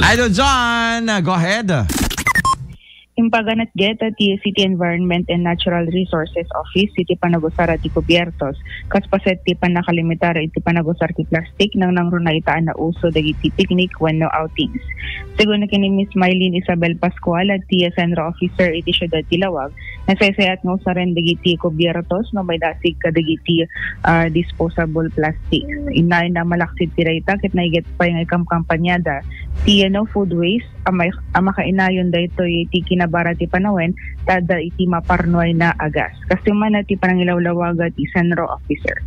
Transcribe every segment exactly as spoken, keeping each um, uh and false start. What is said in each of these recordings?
Idol John, uh, go ahead. Impaganat gayta ti City Environment and Natural Resources Office iti panagusar ti kubiertos, kas paset ti pannakalimitar iti panagusar ti plastik nang nangruna ita a nauso dagiti picnic wenno outings. Segun ken ni Miss Mylene Isabel Pascual, ti Senro Officer iti Siudad ti Laoag, nasaysayat nga usaren dagiti kubiertos no maidasig kadagiti, ah, disposable plastic. Innayon a malaksid ti dayta ket naiget pay nga ikamkampanyada ti No Food Waste a may-, a makainayon daytoy iti kinabara ti panawen ta adda iti maparnuayna a gas. Kastoy man ti panangilawlawaga ti Senro Officer.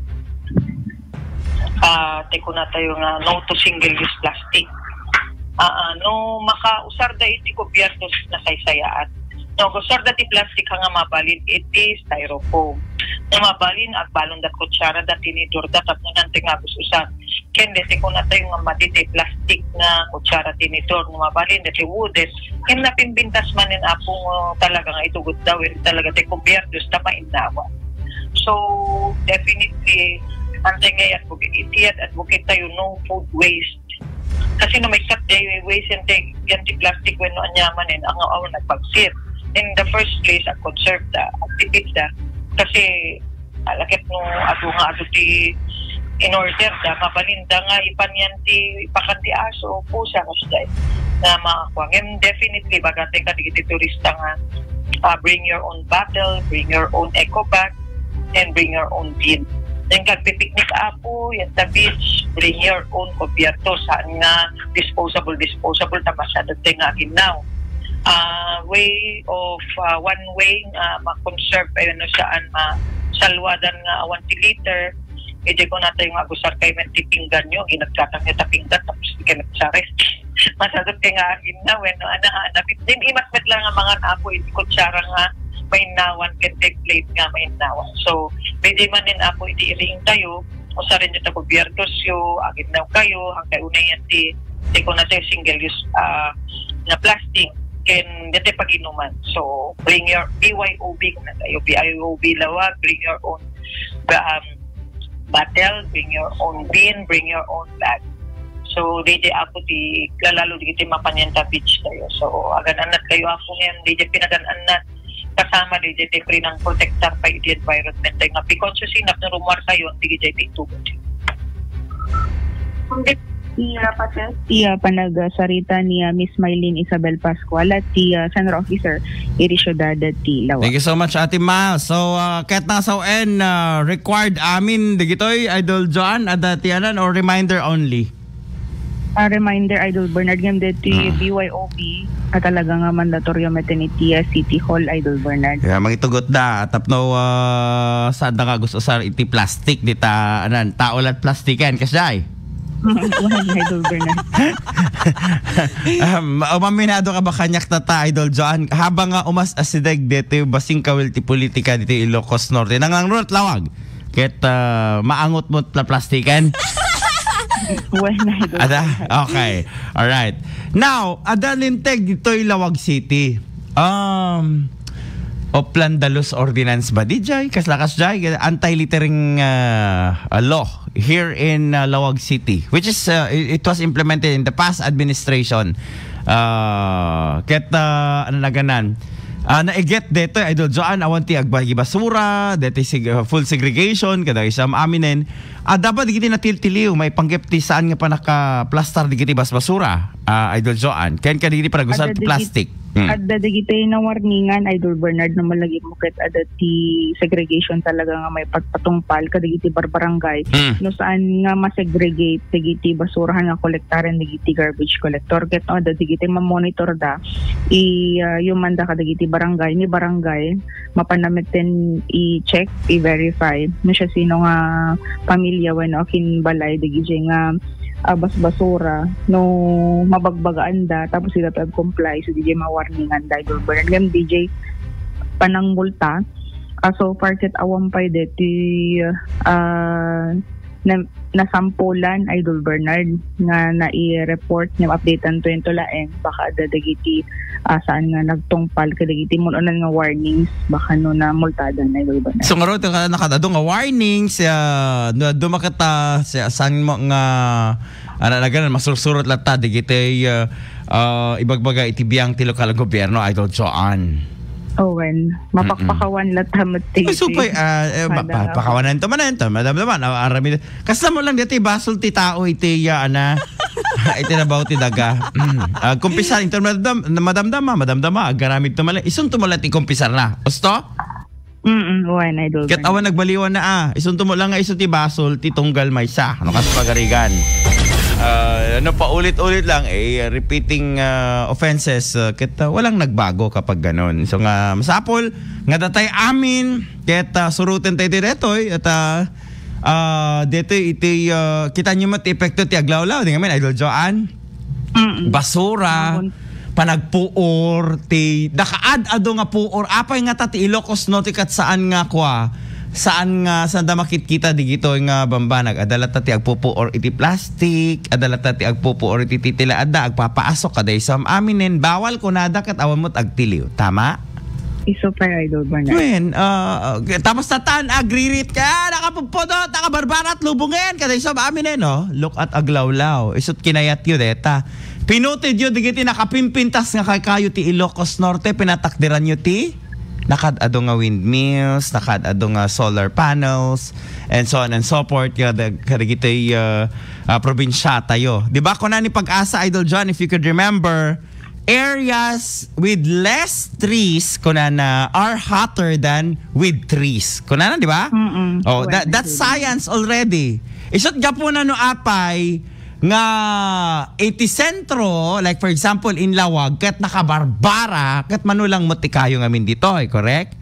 Ah, ti kunatayo nga no to single-use plastic. Ah, ah, no makausarda iti kubiertos, nasaysayaat. No, agusarda ti plastik nga mabalin iti styrofoam. No mabalin, agbalonda kutsarada, tinidorda, tapno nanteng agus-usar. Ken deti kunatayo nga madi ti plastik nga kutsara, tinidor, no mabalin deti wooden. Ken napimbintas manen, Apo, nga talaga nga itugotda, wen talaga ti kubiertos ta mainnawa. So, definitely, antay nga i-advocate, iti advocate tayo, no food waste. Kasi no maikkat day, waste yan ti, yan ti plastic wenno aniaman, eh, ang awan nagpagsit. In the first place, ang conserve da, ang tipid da. Kasi, alakit no, adu nga, adu ti in order da, mabalinda nga ipan yan ti, ipakan ti aso, pusa, kasday. Na makakuha. And definitely, bagate ka, digiti turista nga, ah, bring your own bottle, bring your own eco bag, and bring your own bin. Then, kagpipiknik, Apo, yan ta beach, bring your own kubierto. Saan nga disposable, disposable, ta masyado tayo nga aginnaw. Ah, way of, ah, one way nga ma-conserve, ayun, no, saan masalwadan nga awan ti liter, iti kunatayo nga agusar kayo men ti pinggan nyo, ginaggatang nyo ta pinggan, tapos di kayo nagsares. Masagot kay nga aginnaw, wenno ana, ana. Din imat met lang nga mangan, Apo, iti kutsara nga mainnawan, ken ti plate nga mainnawan. So, pwede man din, Apo, iti iring tayo, usaren nyo ta kubiertos yo, aginnaw kayo, hangkay unay yan ti, ti kunatayo single use, ah, na plastic, ken dati paginuman. So, bring your B Y O B, kunatayo, B Y O B Laoag, bring your own, um, bottle, bring your own bin, bring your own bag. So, D J Apo ti lalalo di ti mapanyan ta beach tayo. So, agan-annat kayo, Apo, ngayon, D J pinagan-annat kasama di ti free nang protektar pa iti environment tayo. Nga, because so sinap na rumuar kayo, ang di ti tugot. Iya, pates. Iya, panagsarita ni, ah, Miss Mylene Isabel Pascual at ti, ah, Senior Officer iti Siudad ti Laoag. Thank you so much, Ate Mal. So, ah, ket nasawen, ah, required amin digitoy, Idol Joan, adda ti anan or reminder only? Ah, reminder, Idol Bernard, ngem deti Mm. B Y O B, a talaga nga mandatorio met iti, ah, City Hall, Idol Bernard. Yeah, mangitugot da, tapno, ah, saan da nga gusto usar iti plastic, dita, anan, tao lat plastikan, kasjay? Wen, Idol Bernard. Um, umaminado ka ba kaniak tata, Idol Joan? Habang nga umas asideg dito, basing kawil ti politika dito Ilocos Norte. Nangangrot lawag. Ket, ah, maangot mo pla-, plastikan? Wen, Idol Ada? Bernard. Okay. All right. Now, ada linteg ditoy Lawag City. Um, Oplan Dalus Ordinance ba? Di jay, kasla kasjay, anti-littering, ah, ah, law here in, ah, Lawag City, which is, ah, i-, it was implemented in the past administration. Ah, ket, ah, ano na ganan? Ah, naiget detoy, Idol Joan, awan ti agbagi basura, detoy sig-, ah, full segregation, kada isam aminen. Ah, dapat digiti natiltiliw, maipanggep ti saan nga panakaplastar digiti basbasura, ah, Idol Joan. Ken kadigiti panagusan Adda ti dagit-, plastic. Hmm. Adda dagiti nawarningan, Idol Bernard, no malagip mo ket adda ti segregation talaga nga maipatpatungpal kadagiti barbarangay. Hmm. No saan nga masegregate dagiti basurahan nga kolektaren dagiti garbage collector. Ket no adda dagiti mamonitor da, i, ah, yumanda kadagiti barangay, ni barangay, mapanna metten i-check, i-verify no siasino nga pamilya wenno akin balay dagiti nga, ah, basbasura. No mabagbagaanda tapos ida pay ag-comply, so D J mawarningan da, Idol Bernard. Ngem D J, panangmulta, ah, so far ket awan pay deti, ah, na-, nasampulan, Idol Bernard, nga nai-report nga updatean to yung tulaeng, baka adda dagiti, ah, saan nga nagtungpal kadagiti mun-unan nga warnings, baka no namultadan, Idol Bernard. So, ngarud, ka-, nakadado nga warnings, ah, no, dumakit, ah, sa-, saan mo nga, ano na ganan, masursurot latta, dagiti, ah, ah, ibagbaga iti biang ti lokal a gobierno, Idol Joan. Owen, mapakpakawan latta met ti Ay, supay, ah, eh, ma-, Madam. pa-, pakawanan to manen, to, madam naman, ah, arami-, kasla mo lang dito, basol ti tao, iti, ah, ana, iti nabaw ti daga. Mm. Ah, kumpisar, ito, madam, madamdama, madamdama, agaramid to manen. Isunto mo lang ti kumpisar na. Usto? Mm, Owen, Idol Ket Bernard. Awan nagbaliwan na, ah. Isunto mo lang nga iso ti basol, ti tunggal maysa. Ano kas pagarigan? Ah, ano, paulit-ulit lang, eh, repeating, ah, offenses, ah, ket, ah, walang nagbago kapag ganon. So nga, masapol, nga datay amin, ket, ah, suruten tayo detoy, at, ah, ah, detoy iti, ah, kita nyo mo ti epekto ti aglawlaw, di ngamin, Idol Joan? Mm. Basura, Nabun- panagpuor, ti, nakaad-ado nga puor, apay nga ta ti Ilocos Norte ket saan nga kua, saan nga, saan da makitkita digitoy nga bambanag, adda latta ti agpupuor iti plastic, adda latta ti agpupuor iti titila, adda agpapaasok, kadaysa am-, aminen, bawal kunada ket awan met agtiliw. Tama? Isu pay, Idol Bernard. Wen, ah, ah, tapos tatan, agririt ka, ah, nakapupudot, nakabarbarat, lubongen, kadaysa am-, aminen, no? Look at aglawlaw. Isut kinayat yu, deta. Pinutid yu, digiti nakapimpintas nga kaykayo ti Ilocos Norte, pinatakderan yu ti nakaad-ado nga windmills, nakaad-ado nga solar panels, and so on and so forth, kada, kadagiti, uh, uh, probinsya tayo. Di ba, kuna ni Pag-asa, Idol John, if you could remember, areas with less trees, kunana, are hotter than with trees. Kunana, di ba? Mm-mm. Oh, Well, that, that's Idol. Science already. Isut gapu na no apay, nga iti sentro, like for example, in Lawag, ket nakabarbara, ket manulang mo ti kayo ngamin ditoy, correct?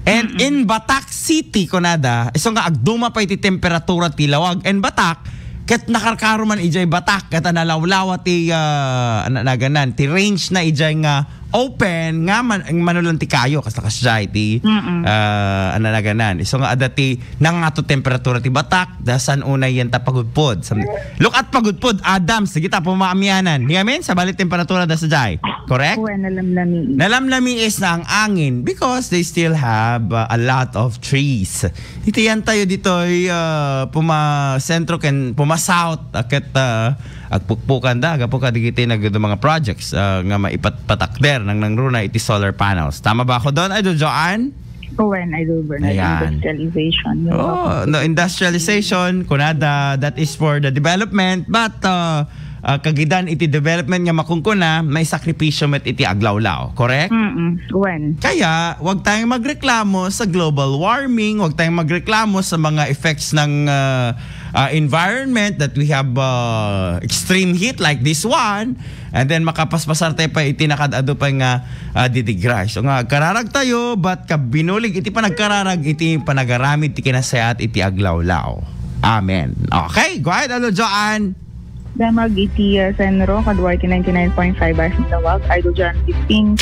And Mm-mm. In Batak City, kunada, isu nga agduma pay ti temperatura ti Lawag and Batak, ket nakarkaro man ijay Batak, ket nalawlawa ti, ah, na-, naganan, ti range na ijay nga open nga man-, manulang ti kayo, kas-, kasjay ti, Mm-mm. ah, ano na ganan. Isu nga adda ti nangato temperatura ti Batak, da san unay yan ta pagudpod. Sam-, look at pagudpod, Adams, sige ta, pumamianan. Di amin, sa bali temperatura da sa jay. Correct? Uwe, nalamlami. Nalamlami is na ang angin because they still have, uh, a lot of trees. Iti yan tayo ditoy, uh, puma-sentro ken puma-south, aket, uh, agpukpukan da, agapu ka digiti nag-, mga projects, uh, nga maipat-, patakder nang nangruna iti solar panels. Tama ba ako doon, Idol Joanne? Owen, Idol Bernard, Ayan. Industrialization. Oh, no, industrialization, kunada, that is for the development, but, uh, uh, kagidan iti development nga makunkuna, may sakripisyo met iti aglawlaw, correct? Mm-mm. Owen. Kaya, wag tayong magreklamo sa global warming, wag tayong magreklamo sa mga effects ng, uh, uh, environment that we have, uh, extreme heat like this one, and then makapaspasar tayo pa iti nakad-adu pa nga, ah, didigray. So nga, agkararag tayo, but kabinulig iti panagkararag, iti panagaramid ti kinasayaat iti aglawlaw. Amen. Okay, go ahead, Idol Joanne. Damag iti, ah, Senro, Kaduay ti ninety-nine point five F M Lawag, Idol Joanne fifteen.